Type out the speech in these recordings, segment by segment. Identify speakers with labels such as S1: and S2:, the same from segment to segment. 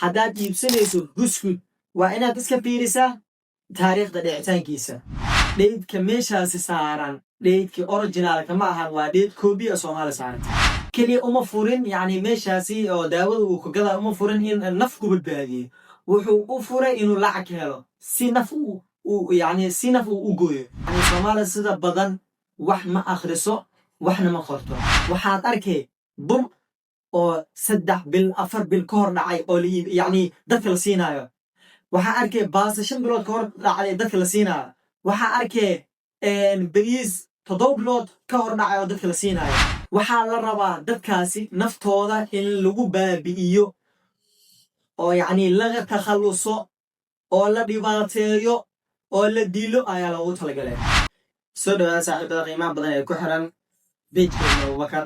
S1: Haddaad iibsanayso buskud, waa inaad iska fiirisaa taariikhda dhicitaankiisa. Date-ka meeshaasi saaran date-kii original-ka ma ahan, waa date copy a Soomaali saaranta. Keliya uma furin, yacni meeshaasi oo daawada uu ku gadaa uma furin in naf ku badbaadiyo. Wuxuu u furay inuu lacag helo, si naf uu yani si naf uu u gooyo. Yani Soomaaliya sida badan wax ma akhriso, waxna ma qorto. Waxaad arkay bur oo 3 bil, 4 bil ka hor dhacay oo yacni dadka la siinaayo. Waxaa arkay baase 5 bilood ka hor dhacday dadka la siinaayo. Waxaa arkay beriis 7 bilood ka hor dhacay oo dadka la siinaayo. Waxaa la rabaa dadkaasi naftooda in lagu baabi'iyo oo yacni laga takhalluso oo la dhibaateeyo oo la dilo ayaa loogu talagalay.
S2: Soo dhawaada, saaxiibada qiimaha badan ee ku xiran page-keena Abubakar.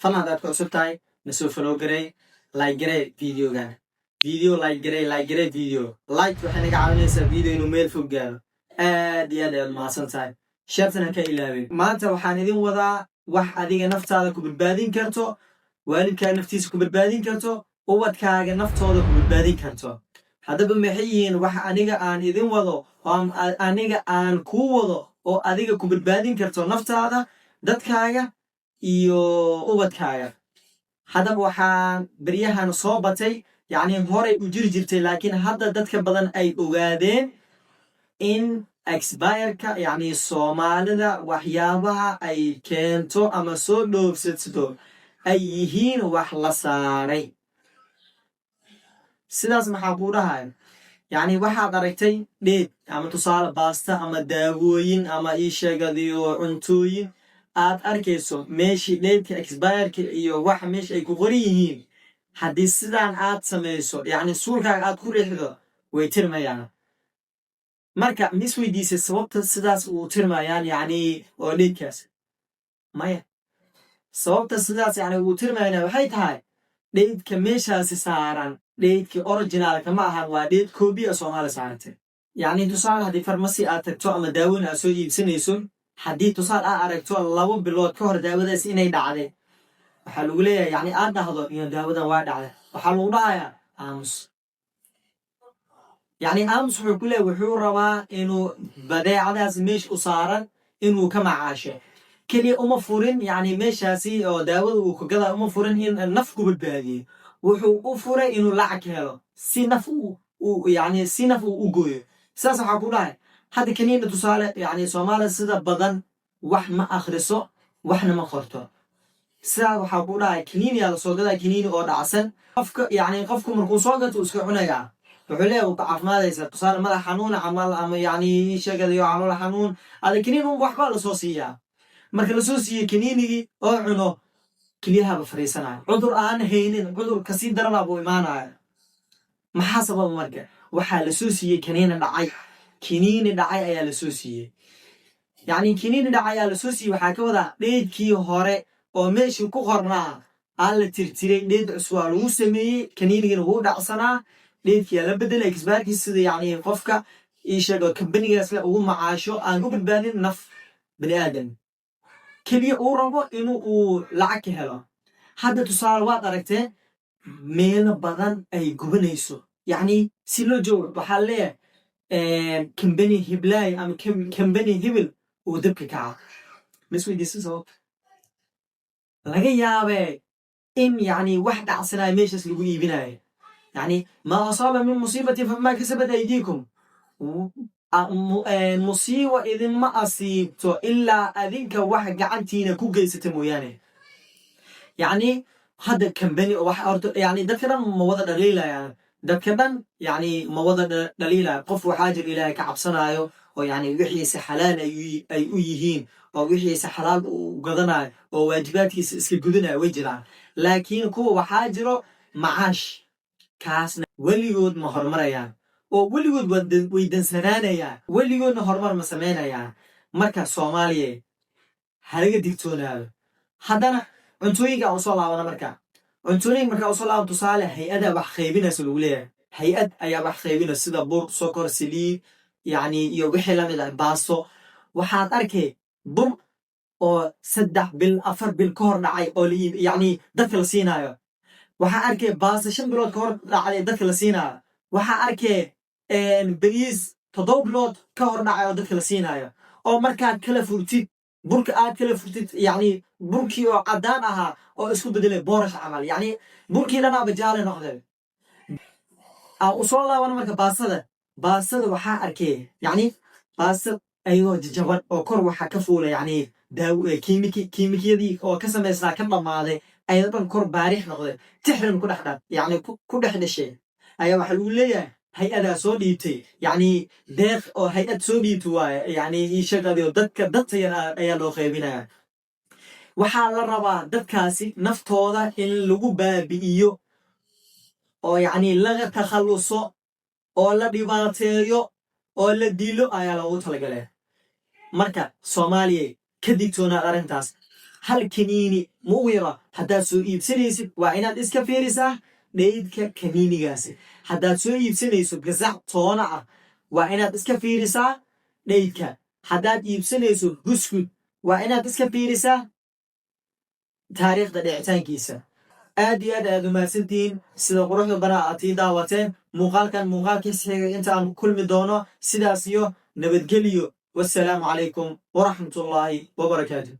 S2: Fadlan, haddaad ku cusub tahay, na soo follow garey, like garey videogan, video like garey, like garey video. Like waxay naga caawinaysaa video inuu meel fog gaaro. Aad iyo aad ayaad mahadsan tahay. Share-tana ka ilaawin. Maanta waxaan idin wadaa wax adiga naftaada ku badbaadin karto, waalidkaaga naftiisa ku badbaadin karto, ubadkaaga naftooda ku badbaadin karto. Haddaba maxay yihiin wax aniga aan idin wado oo aniga aan kuu wado oo adiga ku badbaadin karto naftaada, dadkaaga iyo ubadkaaga? Haddaba waxaan beryahan soo batay, yacni horay u jiri jirtay, laakiin hadda dadka badan ay ogaadeen in expire-ka, yacni Soomaalida waxyaabaha ay keento ama soo dhoofsato ay yihiin wax la saaray. Sidaas maxaa kuu dhahaya? Yacni waxaad aragtay date ama tusaale baasta ama daawooyin ama ii sheegadiyo cuntooyin aad arkayso meeshii date-ka expire-ka iyo waxa meesha ay ku qoran yihiin. Haddii sidaan aad samayso, yacni suulkaaga aad ku riixdo, way tirmayaan. Marka mis weydiisay sababta sidaas uu tirmayaan, yacni oo date-kaas? Maya. Sababta sidaas yani uu tirmayana waxay tahay date-ka meeshaasi saaran date-kii original-ka ma ahan, waa date copy a Soomaali saarantay. Yacni tusaale, haddii farmasi aad tagto ama daawona aad soo iibsanayso, haddii tusaale aad aragto 2 bilood ka hor daawadaas inay dhacday, waxaa lagu leeyahay, yani aad dhahdo iyo daawadan waa dhacday, waxaa lagu dhahayaa aamus. Yacni aamus wuxuu ku leeyahy, wuxuu rabaa inuu badeecadaas meesha u saaran inuu ka macaasho. Keliya uma furin, yacni meeshaasi oo daawada uu ku gadaa uma furin in naf ku badbaadiyo. Wuxuu u furay inuu lacag helo, si naf uu yani si naf uu u gooyo. Sidaas waxaa ku dhahay hadda kaniina tusaale, yacni Soomaaliya sida badan wax ma akhriso, waxna ma qorto. Sidaa waxaa ku dhahay kaniiniyaa lasoo gadaa, kaniini oo dhacsan. Qofka, yacni qofku markuu soo gato uu iska cunayaa. Wuxuu leeyahay wuu ka caafimaadaysa, tusaale madax xanuun camal ama yacni sheegadayo calool xanuun ada kaniin un waxbaa lasoo siiyaa. Marka lasoo siiyo kaniinigii oo cuno, kelyahaba fariisanaya. Cudur aan haynin, cudur kasii darana buu imaanaya. Maxaa sababa? Marka waxaa lasoo siiyey kaniini dhacay. Kaniini dhacay ayaa lasoo siiyey. Yacni kaniini dhacay ayaa lasoo siiyey. Waxaa ka wadaa date-kii hore oo meeshii ku qornaa aa la tirtiray, date cusub aa lagu sameeyey. Kaniinigina wuu dhacsanaa, date-kii aa la bedelay expire-kiis, sida yacni qofka ii sheego kambanigaasle ugu macaasho, aan u badbaadin naf bani aadam. Keliya uu rabo inuu uu lacag ka helo. Hadda tusaale, waad aragtee meelo badan ay gubanayso, yacni si loo joogo waxaa leeyahay kambani hiblaay ama kambani hibil uu dabka kaca. Ma isweydiisa sababta? Laga yaabee in yacni wax dhacsanaayo meeshaas lagu iibinayo. Yani ما أصاب من مصيبة فبما كسبت أيديكم. Musiibo idinma asiibto ilaa adinka wax gacantiina ku geysata mooyaane. Yacni hadda kambani wax horta, yani dadka dhan ma wada dhaliilayaan, dadka dhan yani ma wada dhaliilaya. Qof waxaa jir Ilaahay ka cabsanaayo oo yani wixiisa xalaal ay u yihiin oo wixiisa xalaal u gadanayo oo waajibaadkiisa iska gudanayo, way jiraan. Laakiin kuwa waxaa jiro macaash, kaasna weligood ma horumarayaan oo weligood way dansanaanayaan, weligoodna horumar ma samaynayaan. Marka Soomaaliya halaga digtoonaado. Haddana cuntooyinka aan usoo laabana. Marka cuntooyinka markaa usoo laaban, tusaale hay-adaa wax qaybinaysa lagu leeyahay, hay-ad ayaa wax qaybinaysa, sida bur, sokor, saliid, yacni iyo wixii lamid ah, baasto. Waxaad arkay bur oo 3 bil, 4 bil ka hor dhacay oo yacni dadka la siinaayo.
S1: Waxaa arkay baase 5 bilood ka hor dhacday dadka la siinaayo. Waxaa arkay bariis 7 bilood ka hor dhacay oo dadka la siinaayo, oo markaad kala furtid burka, aad kala furtid, yacni burkii oo caddaan ahaa oo isku bedelay boorash camal, yacni burkii dhanaaba jaale noqday. Aan u soo laaban marka baastada. Baastada waxaa arkay, yacni, baasta ayadoo jajaban oo kor waxaa ka fuula, yacni, daawo kiimikiyadii oo ka samaysnaa ka dhammaaday, ayadoo dhan kor baarix noqday, tixrin ku dhex dha, yacni, ku dhex dhashay, ayaa waxaa lagu leeyahay hay-adaa soo dhiibtay, yacni deeq oo hay-ad soo dhiibtay waaye. Yacni ii sheeg adigo, dadka dadta yar ayaa loo qaybinaya. Waxaa la rabaa dadkaasi naftooda in lagu baabi'iyo oo, yacni, laga takhalluso oo la dhibaateeyo oo la dilo ayaa loogu talagalay. Marka Soomaaliya, ka digtoonaad arrintaas. Hal kaniini ma ugu yaro haddaad soo iibsanaysid, waa inaad iska fiirisaa date-ka kaniinigaasi. Haddaad soo iibsanayso gasac toona ah, waa inaad iska fiirisaa date-ka. Haddaad iibsanayso buskud, waa inaad iska fiirisaa taariikhda dhicitaankiisa. Aad iyo aad ayaad umahadsantihiin sida quruxda badan aad ii daawateen muuqaalkan. Muuqaalkiis xiga inta aan ku kulmi doono, sidaas iyo nabadgeliyo. Wassalaamu calaykum waraxmatullaahi wabarakaatu.